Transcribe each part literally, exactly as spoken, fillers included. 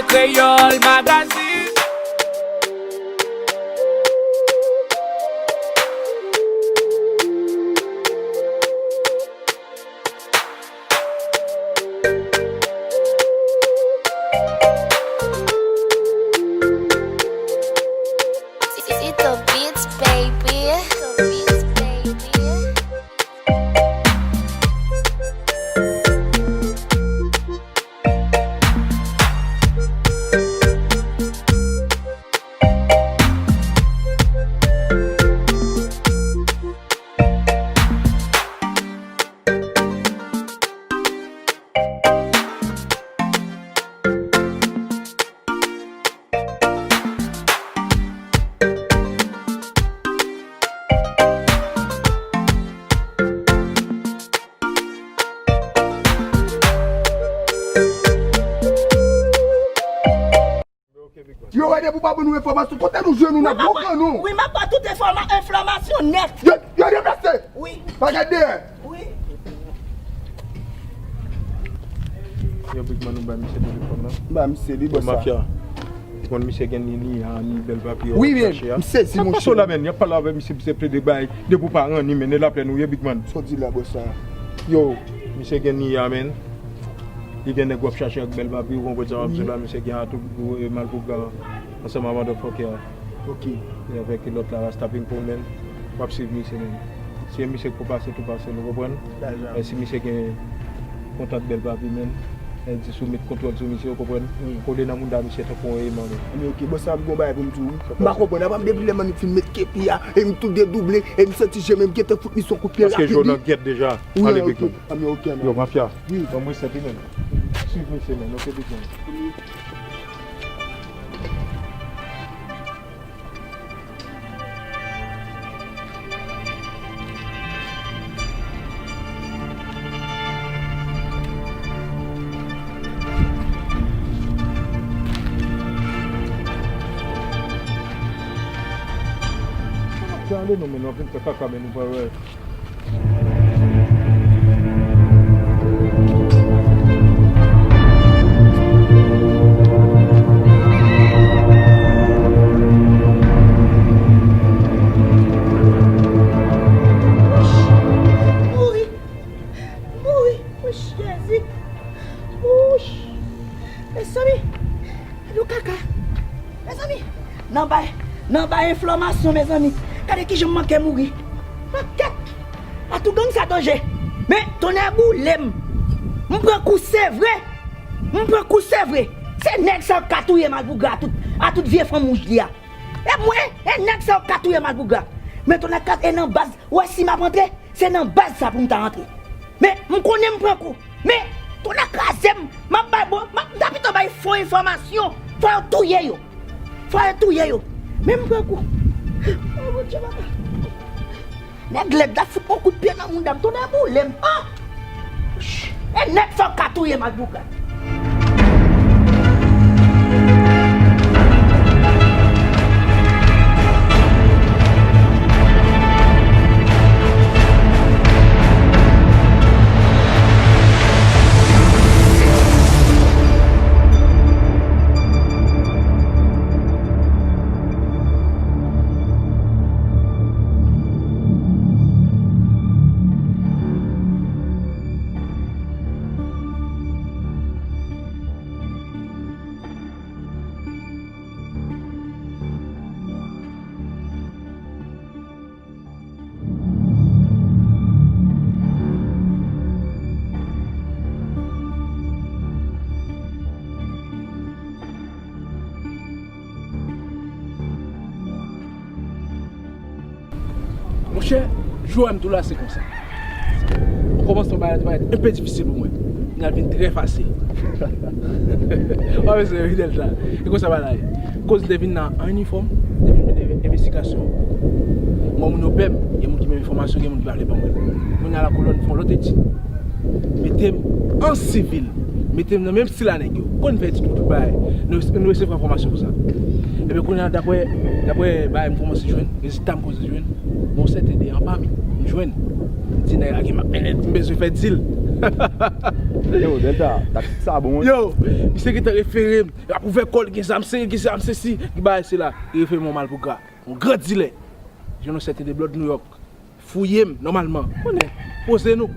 Kreyòl Magazine. It's the beats, baby. It's the beats, baby. Yo, wè depi w pa ban nou enfòmasyon, kote nou jwenn ou n ap boukan nou. Wi, m ap ba tout enfòma-, enfòmasyon nèt. Yo, yo deplase. Wi. Pa gade dèyè. Wi. Yo, Big Man, ou bay misye telefòn nan? M ba misye li, bòs sa. Mafya. Ou konn misye gen ni, ni, a, ni bèl papye yo ap chache a. Wi, men, m sezi, monchè. Sa k pase w la, men? Y ap pale avè misye, misye plede bay, depi w pa ranni, men, e laplè nou ye, Big Man. Sa w di la, bòs sa? Yo, misye gen ni a, men. Li gen nèg w ap chache ak bèl papye, ou konprann sa m ap di w la, misye gen a tout, e, Malpougra ansanm a motherfucker a. Ok. E avèk lòt la, Rasta Ping Pong, men. W ap swiv misye, men. Si e misye k pou pase, tou pase l, ou konprann? E si misye gen kontak bèl papye, men, e di sou met kontwòl sou misye, ou konprann? Wi. Kole nan mouda misye tankou yon eman, men. Anben, ok, bòs sa, m gon bagay pou m di w, wi. M pa konprann, apa m depi lè m fin met kepi a, e m tou dedouble, e m santi je m, e m gentan fout misye yon kout pye rapid, wi. Paske je w nan gèt deja. Wi, ale, ok. Big Man. Anben, ok, anben. Yo, mafya. Wi. Ban m resèt li, men. Swiv misye, men. Ok, Big Man. Tande nou, men, nou ap vin fè kaka, men nou pa wè. Mouri! Mouri! Wouch, Jezi! Wouch! Mezanmi! Gade yon kaka. Mezanmi, nan bay, nan bay enfòmasyon, mezanmi. Gade kijan m manke mouri. Pakèt! Atougang sa danje. Men, tonnè boule m. M pran kou, se vre. M pran kou, se vre. Se nèg sa yo k ka touye Malpougra a tout, a tout vye fanm wouj li a. E mwen, e nèg sa yo k ka touye Malpougra. Men tonnè kat, e nan baz, ou wè si m ap antre, se nan baz sa pou m ta antre. Men, m konnen m pran kou. Men, tonnè kraze m, m ap bay bon, m ap, m ta pito bay fo enfòmasyon. Fò yo touye yo. Fò yo touye yo. Men m pran kou. O Bondye, papa. Nèg lèd la fout mwen kout pye nan mouda m, tonnè boule m. Ah! E nèg sa yo k ka touye Malpougra. Monchè, jou a m tou la se konsa. Okòmansman bagay la te parèt enpe difisil pou mwen. Kounye a l vin trè fasil. W ap wè se ridèl sa. E konsa bagay la ye. Koz m te vin nan an inifòm, m te vin mennen envestigasyon. Mwen, moun yo pè m, gen moun ki menm enfòmasyon, gen moun ki pa vle ban mwen. Kounye a la kolòn fè yon lòt etid. Mete m an sivil. Mete m nan menm stil a nèg yo. Konn fè etid pou tout bagay. Nou, nou resevwa enfòmasyon pou sa. Ebyen, kounye a, daprè, daprè bagay m kòmanse jwenn, rezilta m kòmanse jwenn, bon, sèten de an pami, m jwenn. M di nèg la ki m ap mennen, m bezwen fè dil. Yo, Delta, taktik sa bon, wi. Yo, misye gentan refere m. L ap ouvè kò l, gen zam seri, gen zam sesi, gen bagay sila. Li refere m yon malpougra. Yon gran dilè. Jwenn yon sèten de blòd Nouyòk. Fouye m, nòmalman. Konnen, poze nou.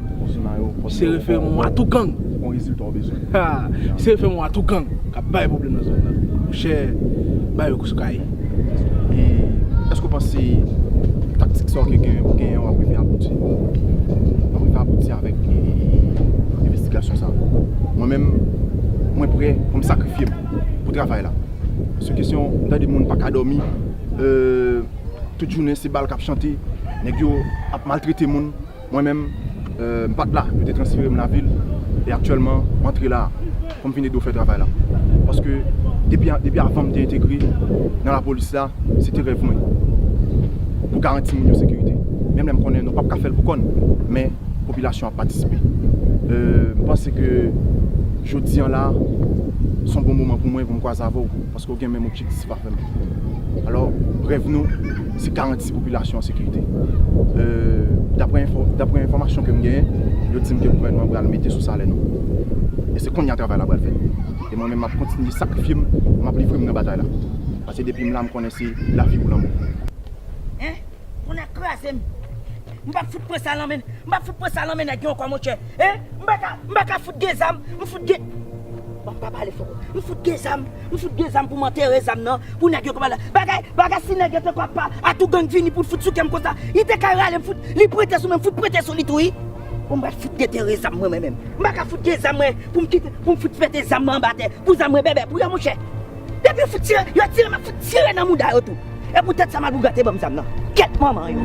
Misye refere m yon atougang. Bon rezilta w bezwen. Ha, misye refere m yon atougang k ap bay pwoblèm nan zòn nan. Monchè, bay yo kou sou kay. E èske w panse taktik sa w ke gen, w genyen an w ap rive abouti? W ap rive abouti avèk, e, envestigasyon sa a? Mwen menm, mwen prè pou m sakrifye m pou travay la. Se kesyon, m tande moun pa ka dòmi, e, tout jounen se bal k ap chante, nèg yo ap maltrete moun. Mwen menm, e, m pa t la, yo te transfere m lavil, e aktyèlman, m antre la pou m vin ede w fè travay la. Paske depi, depi avan m te entegre nan lapolis la, se te rèv mwen pou garanti moun yo sekirite. Menm lè m konnen nou p ap ka fè l pou kò n, men popilasyon ap patisipe. E, m panse ke jodi an la, se yon bon moman pou mwen pou m kwaze avè w, paske w gen menm objektif avè m. Alò, rèv nou, se garanti popilasyon an sekirite. E, daprè enfò-, daprè enfòmasyon ke m genyen, yo di m ke gouvènman an pral mete sou salè nou. E se kounye a travay la pral fèt. E mwen menm, m ap kontinye sakrifye m, m ap livre m nan batay la. Paske depi m la, m konnen se lavi ou lanmò. Hein? Tonnè kraze m. M p ap fout pran sa nan men, m p ap fout pran sa nan men nèg yo ankò, monchè. Hein? M pa ka, m pa ka fout gen zam, m fout gen. Bon, m pa pale fò. M fout gen zam, m fout gen zam pou m antere zam nan, pou nèg yo konprann la. Bagay, bagay si nèg yo te konn pa, atougang vini pou l fout sou kè m konsa. Li te ka rale m fout, li prete sou men, m fout prete sou li tou, wi. Bon, m pral fout detere zam mwen, mwen menm. M pa ka fout gen zam mwen, pou m kite, pou m fout pete zam mwen anba tè, pou zam mwen bèbè, pou yo, monchè. Depi yo fout tire, yo tire, m ap fout tire nan mouda yo tou. E poutèt sa malpougra te ban m zam nan. Kèt manman yo.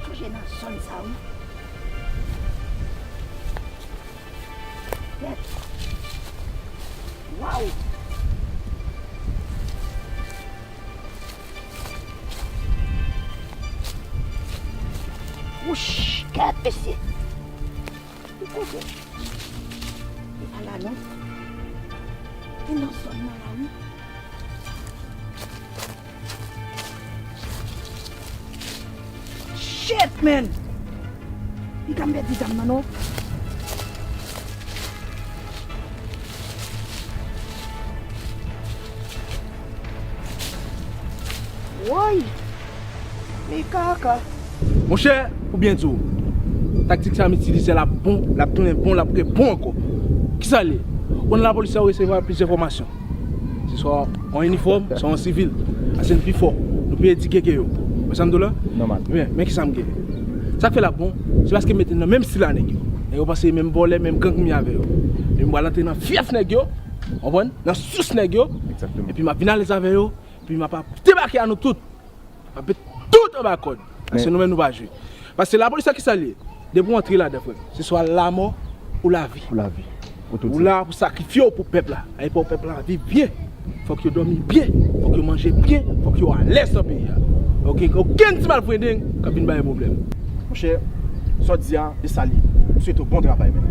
Sonje nan zòn sa, wi. Kèt. Waw. Wouch, kèt, mesye. Li kote? Li pa la, non. Li nan zòn nan la, wi. Shit, man! Piga m pèdi zam nan, non. Woy! Men kaka. Monchè, pou byen di w, taktik sa m itilize l ap bon, l ap tounen bon, l ap rebon ankò. Kisa l ye? Ou nan lapolis la, ou resevwa plizyè fòmasyon. Se swa yon inifòm, swa yon sivil. Paske n pi fò. Nou pi edike ke yo. Wè sa m di w la? Nòmal. Men, men kisa m gen? Sa k fè l ap bon, se paske m mete n nan menm stil a nèg yo. Nèg yo panse menm vòlè, menm gang m ye avè yo. Epi m pral antre nan fyèf nèg yo, w konprann? Nan sous nèg yo. Egzakteman. Epi m ap vin alèz avè yo, epi m ap ap debake a nou tout. M ap met tout anba kòd. Paske nou menm nou pa jwe. Paske lapolis la, kisa l ye? Depi w antre ladan, frè m, se swa lamò ou lavi. Ou lavi. Ou la pou sakrifye w pou pèp la. Ay pou pèp la viv byen. Fòk yo dòmi byen. Fòk yo manje byen. Fòk yo alèz nan peyi a. Oke, okenn ti malfrendeng k ap vin bay pwoblèm. Monchè, sa w di a, e sa l ye. M swete w bon travay, men.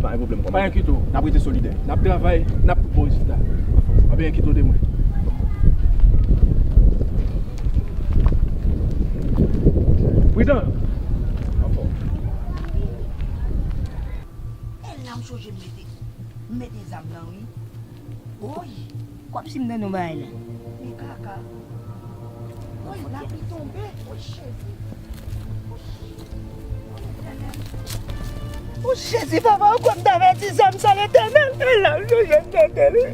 Pa gen pwoblèm, kòmandan. Pa enkyete w. N ap rete solidè. N ap travay, n ap tout bon rezilta. Pa enkyete w de mwen. Pridan! Anfòm. E la m chonje m mete, m mete zam nan, wi. Woy! Kòmsi m nan non bagay la. Men kaka. Woy, lapli tonbe. Woy, Jezi. Woy, Jezi, papa, ou kwè m t avèti zam sa, Letènèl? E la m chonje m mete li.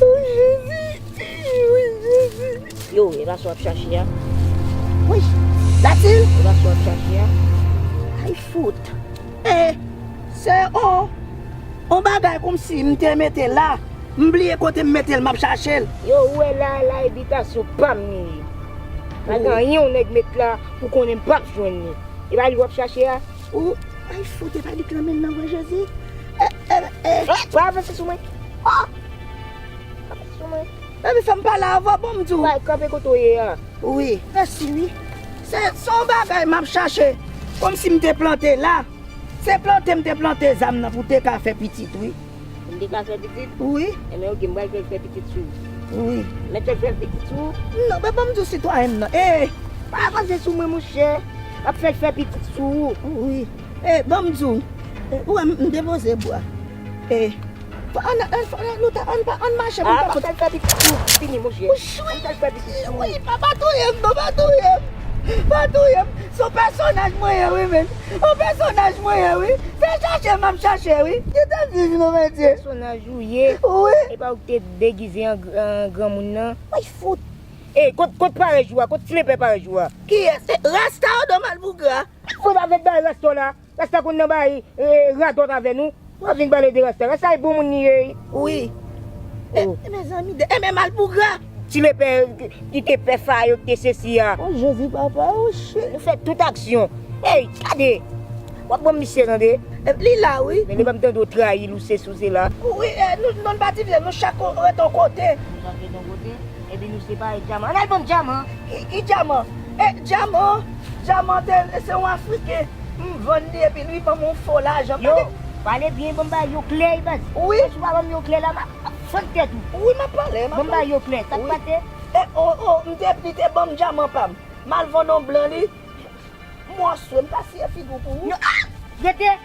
Woy, Jezi. Woy, Jezi. Yo, e pa sa w ap chache a? Woy, Latil? E pa sa w ap chache a? Ay, fout. E, se on, on bagay kòmsi m te mete la. M bliye kote m mete l, m ap chache l. Yo, ou wè la, la ebitasyon pa m li ye. Pa gen anyen yon nèg met la pou konnen m p ap jwenn li. E pa li w ap chache a? Ou, ay, fout, e pa li k nan men l nan vre, Jezi. E, e, e. Pa avanse sou mwen. Ah! Pa avanse sou mwen. Epi fè m pale avè w, bon, m di w. Bay, kanpe kote w ye a. Wi, mèsi, wi. Se, se yon bagay m ap chache. Kòmsi m te plante la. Te plante, m te plante zam nan pou te ka fè pitit, wi. M te ka fè pitit? Wi. Enben, oke, m pral fè, fè pitit sou ou. Wi. Mèt fè, fè pitit sou ou? Non, men ban m di w sitwayen m nan. E, pa avanse sou mwen, monchè. M ap fè, fè pitit sou ou. Wi. E, ban m di w. E, ou wè, m, m depoze bwa. E, Fò, ann, ann, fò, nou ta, ann pa, ann mache pou n pa konn. Fè pitit pou fini, monchè. Wi, pa touye m, non, pa touye m. Pa touye m. Se yon pèsonaj mwen ye, wi, men. Yon pèsonaj mwen ye, wi. Se chache m ap chache, wi. Kite m viv, non, Bondye. Pèsonaj ou ye. Wi. E pa ou ki te degize an, an granmoun nan. Wi, fout. E, kot, kot parèj ou a? Kot flepè parèj ou a? Kiyès? E, Rasta Odo Malpougra. Fout avèk bay Rasta la. Rasta konn nan bay, e, radòt avè nou. W ap vin pale de Rasta. Rasta e bon moun li ye. Wi. E, oh, e, mezanmi, de, e, men Malpougra. Ti lepè ki, ki te pè Fayo, ki te sesi a. Oh, Jezi, papa, oh, shit. Nou fè tout aksyon. Ey, gade. W ap ban misye, tande. E, li la, wi. Men li pa m tande w trayi l, ou sesi, ou sela. Wi, e, nou, nou pa divize, nou chak ret yon kote. Nou chak ret yon kote. Epi nou separe dyaman. Ann al ban m dyaman. Ki, ki dyaman? E, dyaman, dyaman te, se yon Afriken. M vann li epi li ban m yon fo lajan. Yo, pale byen, ban m ba yo klè, baz. Wi. Paske si w pa ban m yo klè la, m ap, m ap fann tèt ou. Wi, m ap pale, m ap pale. Ban m ba yo klè, sa k pase? E, o, o, m te, li te ban m dyaman pa m. M al vann yon blan li. M wè w swe, m ta siye figi w pou ou. Non, ah! Rete!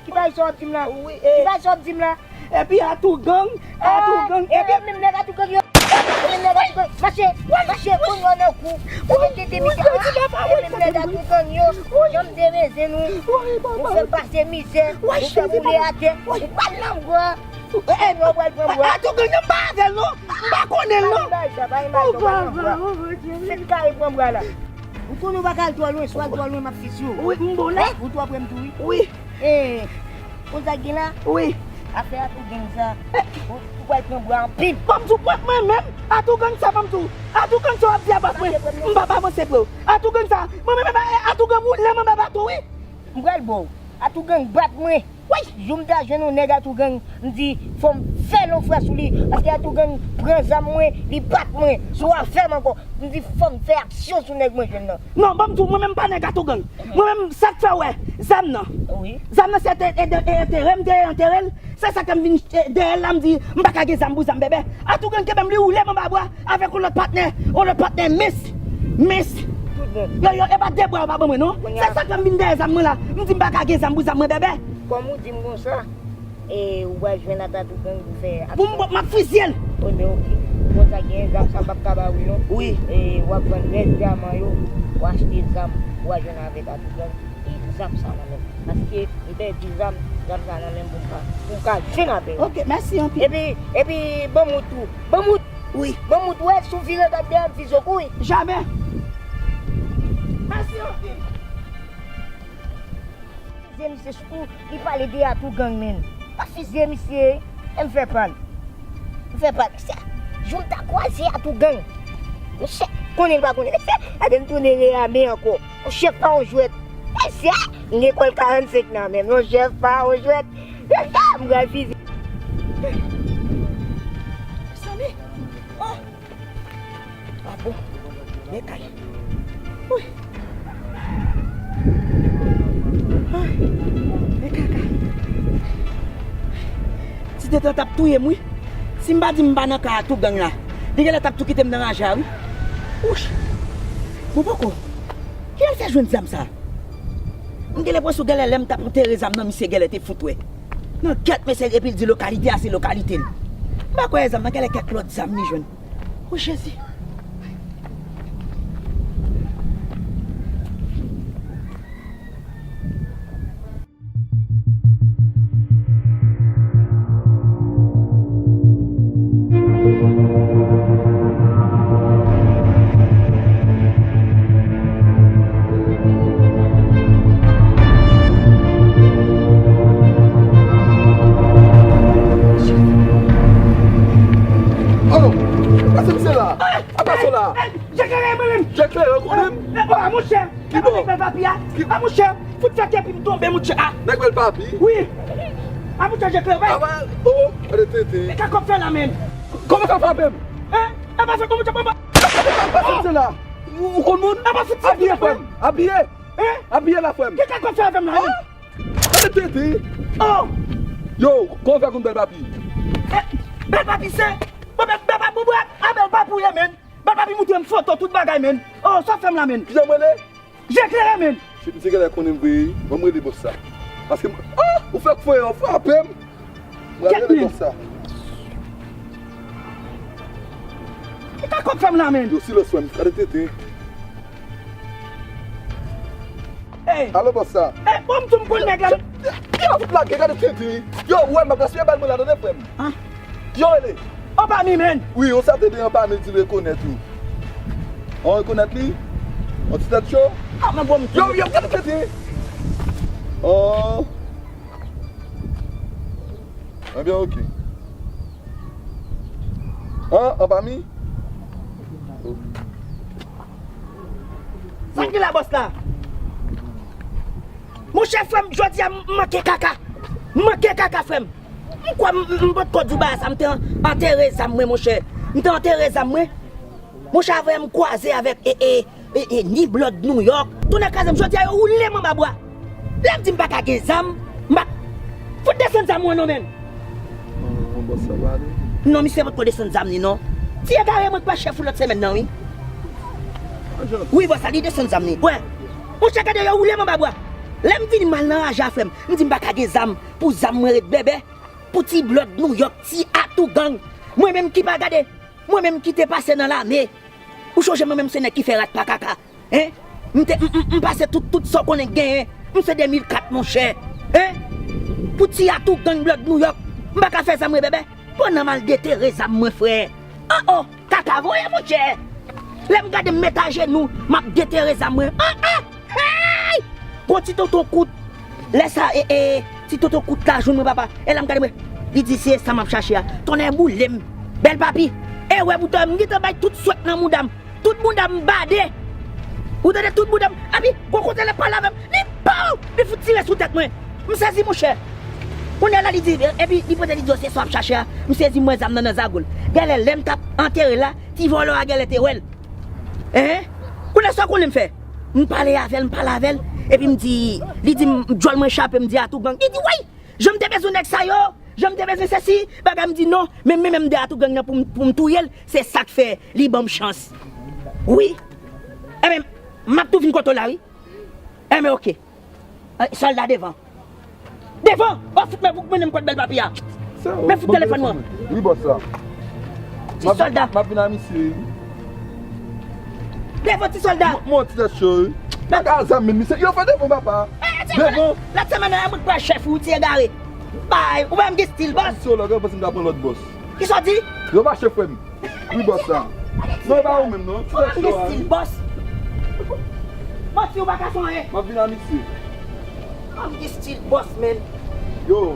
Ki bagay sa w ap di m la? Wi, e. Ki bagay sa w ap di m la? Epi Atougang, Atougang, e, epi menm nèg Atougang yo. Menm nèg Atougang. Mache, mache, konn yo nan kou. Ou mete de mizè. E menm nèg Atougang yo. Janm derezen nou. Ou fè pase mizè. Ou fè boule atè. Ou pa nan bwa. E, e, nou pral pran bwa. Atougang yo, m pa avè l, non. M pa konnen l, non. Pa gen bagay sa, pa gen bagay sa, ou pral pran bwa. Fèt kare pran bwa la. Ou konnen ou pa ka al twò lwen, si w al twò lwen, m ap fizye w. Wi, m bon la. Ou twò pre m tou, wi. Wi. E, konn sa k gen la? Wi. Afè Atougang sa. Ou, ou pral pran bwa anpil. Ban m di w, mwen, mwen menm, Atougang sa, ban m di w. Atougang sa w ap di a pa mwen. M pa, pa avanse pre w. Atougang sa. Mwen menm, e, Atougang woule m anba bato, wi. M pral ba w. Atougang bat mwen. Wi! Jou m ta jwenn yon nèg Atougang, m di, fò m fè l yon frè sou li. Paske Atougang pran zam mwen, li bat mwen. Si w afè m ankò, m di, fò m fè aksyon sou nèg mwen jwenn nan. Non, ban m di w, mwen menm pa nèg Atougang. Mwen menm, sa k fè w wè zam nan. Wi. Zam nan se te, e, de, e, enterè m te enterè l. Se sa k fè m vin, e, dèyè l la, m di, m pa ka gen zam pou zam bèbè. Atougang kenbe m, li woule m anba bra avèk yon lòt patnè, yon lòt patnè, Miss, Miss. Tout bon. Yo, yo, e pa de bra yo pa ban mwen, non. Se sa k fè m vin dèyè zam mwen la. M di m pa ka gen zam pou zam mwen, bèbè. Kòm ou di m konsa, e, ou pral jwenn ak Atougang pou fè aksyon. Pou m, m ap fizye l. Wi, men oke. Konsa gen zam sa m p ap ka ba ou, non. Wi. E, w ap vann rès dyaman yo, w achte zam, w a jwenn avèk Atougang. E zam sa nan men m. Paske m pèdi zam, zam sa nan men m pou m ka, pou m ka jwenn avè yo. Ok, mèsi anpil. Epi, epi, banmout tou. Banmout! Wi. Banmout, wè, si w vire gad dèyè m, fizye w kouri. Jamè! Mèsi anpil. Fizye misye, sitou li pale de Atougang, menn. Pa fizye misye, e m fè pa l. M fè pa l. Mesye, jou m ta kwaze Atougang. Mesye, konnen l pa konnen. Mesye, gade m tounen reyame ankò. Yon chèf pa yon jwèt. Mesye, m gen kòl karannsenk nan men m. Yon chèf pa yon jwèt. Mesye, m pral fizye. Mezanmi. Oh. Ah bon, men kay. Wi. Ah, men kaka. Ti detan t ap touye m, wi. Si m pa di m pa nan kay Atougang la, li genlè t ap tou kite m nan raje a, wi. Wouch. Bon, poko. Kijan l fè jwenn zam sa? M gen lenpresyon genlè lè m t ap antere zam nan, misye genlè te fout wè. Nan gèt mesye, epi l di lokalite a se lokalite l. M pa kwè zam nan, genlè kèk lòt zam li jwenn. O Jezi! Alo! Pase misye la! Apa sou la! Jè klere mwen menm! Jè klere, ou konnen m? Eh, oh, monchè! Ki bò? Avèk bèl papi a? Ki... Ah, monchè! Fout fè kè epi m tonbe, monchè! Ah! Nèg bèl papi? Wi! Ah, monchè, jè klere, wi! Ah, o, gade tete! E ka kòb fè la menm? Kòman ka frape m? Hein? E pa fè kòman, monchè, papa! Apa sou la! Ou, ou konn moun? E pa fout fè. Abiye, frè m! Abiye! Hein? Abiye la, frè m! Ki ka kòb fè avè m la menm? Ah! Tete! Oh! Yo, kòman w fè konn Bèl Papi? Eh, Bèl Papi se... Bon, Bèl, Bèl Papi, bon, bon, a Bèl Papi ou ye, menn. Bèl Papi montre m foto, tout bagay, menn. Oh, sa w fè m la, menn? Kijan m rele? Je klere, menn. Misye genlè konnen m vre, wi. Ban m rele bòs sa. Paske m, ah, ou fèk fwe, ou frape m. Mwen rele bòs sa. Kèt, menn. Ki sa kòb fè m la, menn? Yo, silans, frè m. Gade tenten. Hey. Alo, bòs sa. Hey, bon, m tou m konn nèg la. Yo, yo, yo, fout lage, gade tenten. Yo, wè, m ap gaspiye bal mwen la, tande, frè m. Ah. Yo rele. Anpami, menn. Wi, yon sèten de Anpami di l rekonèt ou. An rekonèt li? An ti tèt cho? Ah, men bon, yo, yo, gade tete. Oh. Ebyen, oke. An, Anpami? Sa k gen la, bòs la? Monchè, frè m, jodi a, m manke kaka. M manke kaka, frè m. M kwè m, m, m potko di w bagay sa, m te an-, antere zam mwen, monchè. M te antere zam mwen. Monchè, avè m kwaze avèk, e, e, e, e, ni blòd Nouyòk. Tonnè kraze m, jodi a yo woule m anba bwa. Lè m di m pa ka gen zam, m pa... Fout desann zam mwen non, menn. Non, bòs sa pale. Non, misye potko desann zam li, non. Ti egare mwen k pral chèf ou lòt semèn nan, wi. Wi, bòs sa, li desann zam li. Wè. Monchè, gade yo woule m anba bwa. Lè m vini m al nan raje a, frè m, m di m pa ka gen zam. Pou zam mwen ret bèbè. Pou ti blòd Nouyòk, ti atougang. Mwen menm ki pa gade. Mwen menm ki te pase nan lame. Ou chonje mwen menm se nèg ki fè rat pa kaka. Hein? M te, m, m, m pase tout, tout sa w konnen k genyen. M se de mil kat, monchè. Hein? Pou ti atougang blòd Nouyòk, m pa ka fè zam mwen bèbè. Pandan m al detere zam mwen, frè. Oh, oh, kaka voye, monchè. Lè m gade m met ajenou, m ap detere zam mwen. Oh, oh, hey! Gon ti tonton kout. Lè sa, e, e, ti tonton kout la jwenn mwen, papa. E lè m gade mwen, li di se sa m ap chache a. Tonnè boule m. Bèl Papi. E wè, bouton, m gentan bay tout swèt nan mouda m. Tout mouda m bade. Ou tande, tout mouda m. Epi, gon kote l ap pale avè m. Li pow! Li fout tire sou tèt mwen. M sezi, monchè. Kounye a la, li di, epi li pote, li di, se sa w ap chache a. M sezi, m wè zam nan nan zago l. Genlè, lè m t ap antere l la, ti vòlò a genlè te wè l. Hein? Kounye a, sa w konnen m fè? M pale avè l, m pale avè l. Epi m di, li di m, djòl mwen chape, m di atougang. Li di, woy! Jan m te bezwen nèg sa yo, jan m te bezwen sesi, bagay m di non, men, men, men m de atougang nan pou m, pou m touye l, se sa k fè li ban m chans. Wi. Enben, m ap tou vin kote w la, wi. Enben, oke. Eh, sòlda devan. Devan! Ou fout men pou mennen m kot Bèl Papi a. Men fout telefòn mwen. Wi, bòs la. Ti sòlda. M ap vin a misye, wi. Devan, ti sòlda. M, m ti tèt cho, wi. Kaka zam, men misye. Yo fè devan, papa. Eh, ti... Devan. Lòt semèn nan, mwen pran chèf ou, ti egare. Bay, ou pa m gen stil, bòs. Misye, lòt, yo panse m ta pran lòt bòs. Kisa w di? Yo pa chèf, frè m. Wi, bòs la. Non, e pa ou menm, non. Ti tèt cho a, wi. Bòs. Manti, ou pa ka fè anyen. M ap vin a misye. M ap gen stil bòs, menn. Yo.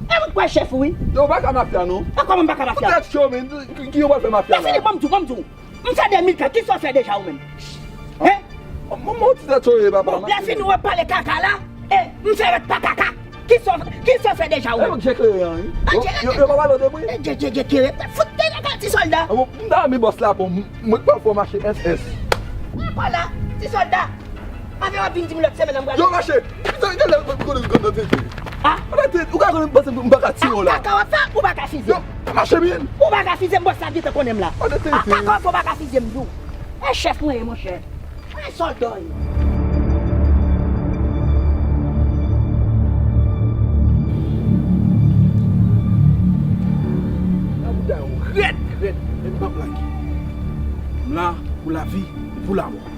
E mwen k pral chèf ou, wi. Yo, ou pa ka mafya, non. E kòman m pa ka mafya? Ou tèt cho, menn. Ki, ki yo pral fè mafya la? Lè fini, ban m di w, ban m di w. M fè de mil ka, kisa w fè deja ou menm? Hein? Mwen, mwen, ti tèt cho ye, papa. Bon, lè fini, w ap pale kaka la. E, m fè rèt pa kaka. Kisa w, kisa w fè deja ou menm? E, mwen, je klere an, wi. Ah, yo, je, yo, yo pa pale de mwen. Je, je, je klere. Fout de kaka, ti sòlda. Ah, bon, m ta renmen bòs la, bon, m, mwen k pral fè w mache S S. Wè la, ti sòlda. Avè w ap vin di m lòt semèn nan m pral... Yo, mache. Sa, sa, sa, sa, konnen, konnen, tete. Ah. Konnen, tete, ou ka konnen, panse m pa ka tire w la. Kaka w ap fè, ou pa ka fize m. Yo, mache byen. Ou pa ka fize m, bòs la gentan konnen m la. Konnen, tete. Ah, kaka w ap fè, ou pa ka fize m tou. E chèf mwen ye, monchè. E sòlda w ye. Nan bouda yo rèd, rèd, men m p ap lage. M la pou lavi, pou lamò.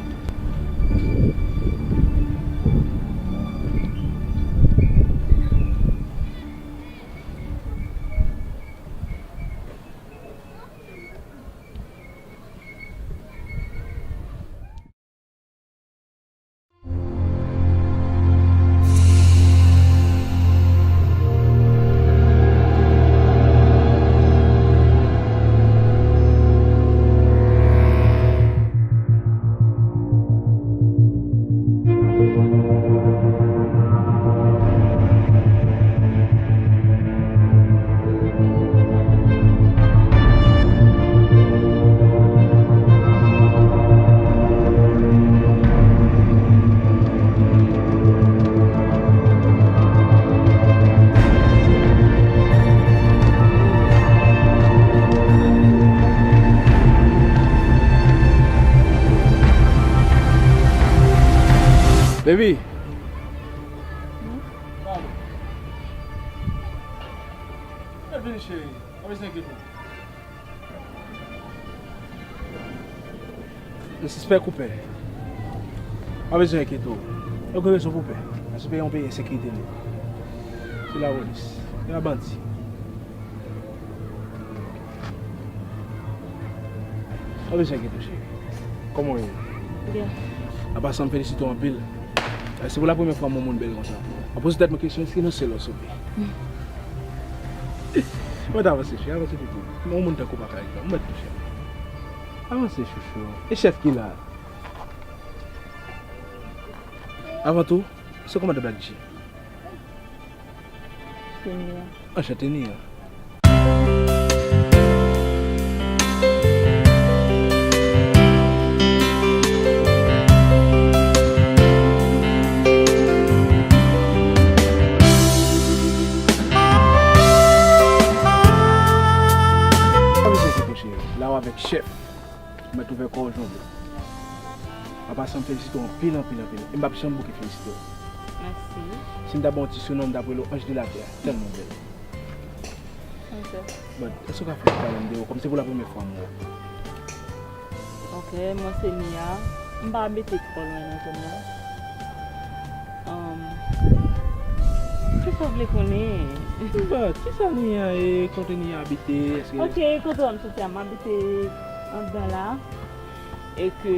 Baby! Mèt vini, cheri. Pa bezwen enkyete w. M sispèk ou pè. Pa bezwen enkyete w. Yo gen rezon pou pè. Paske peyi a yon peyi ensekirite li ye. Se lapolis. Se pa bandi. Pa bezwen enkyete w, cheri. Kòman w ye? Byen. An pasan, m felisite w anpil. Se pou la premyè fwa m wè yon moun bèl konsa. Mwen poze tèt mwen kesyon, èske nou sèl oswè? Mwen ta avanse, cheri, avanse pitit. Yon moun tankou w pa ka egzan. Mwen tou, cheri. Avanse, chouchou. E chèf ki la? Avan tou, se kòmandan Black G. Nia. Anchante, Nia. Sa vle di, cheri, la w avèk chèf. Ou mèt ouvè kò w jan w vle. An pasan, m felisite w anpil, anpil, anpil. E m p ap janm bouke felisite w. Mèsi. Si m ta ba w yon ti sinon, m t ap rele w anj de latè. Tèlman bèl. Ok. But, èske w ka fè yon pale m de ou? Kòm se pou la premyè fwa m wè w. Ok, mwen se Nia. M pa abite twò lwen nan zòn nan. Um, kisa w vle konnen? But, kisa Nia ye? Kote Nia abite? Èske... Ok, kote w m soti a? M abite anndan la. E ke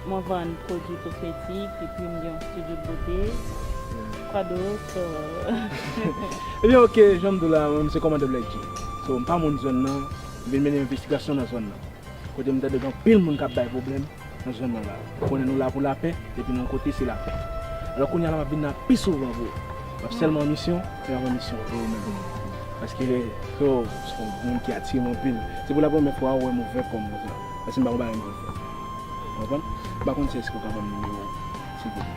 mwen vann pwodui kosmetik, epi m gen yon studio de beauté. Kwa dòt? Ebyen, ok, jan m di w la, mwen, se kòmandan Black G. So, m pa moun zòn nan, m vin mennen envestigasyon nan zòn nan. Kote m tande gen anpil moun k ap bay pwoblèm nan zòn nan la. Ou konnen nou la pou lapè, depi nan yon kote se lapè. Alò kounye a la m ap vin la pi souvan pou ou. M ap sèlman an misyon, se ap an misyon pou ou menm. Paske, so, se yon moun ki atire m anpil. Se pou la premyè fwa ou wè m ouvè kò m konsa. Paske m pa konn bagay m konn fè. Ou konprann? M pa konn si èske ou ka ban m nimewo w, silvouplè.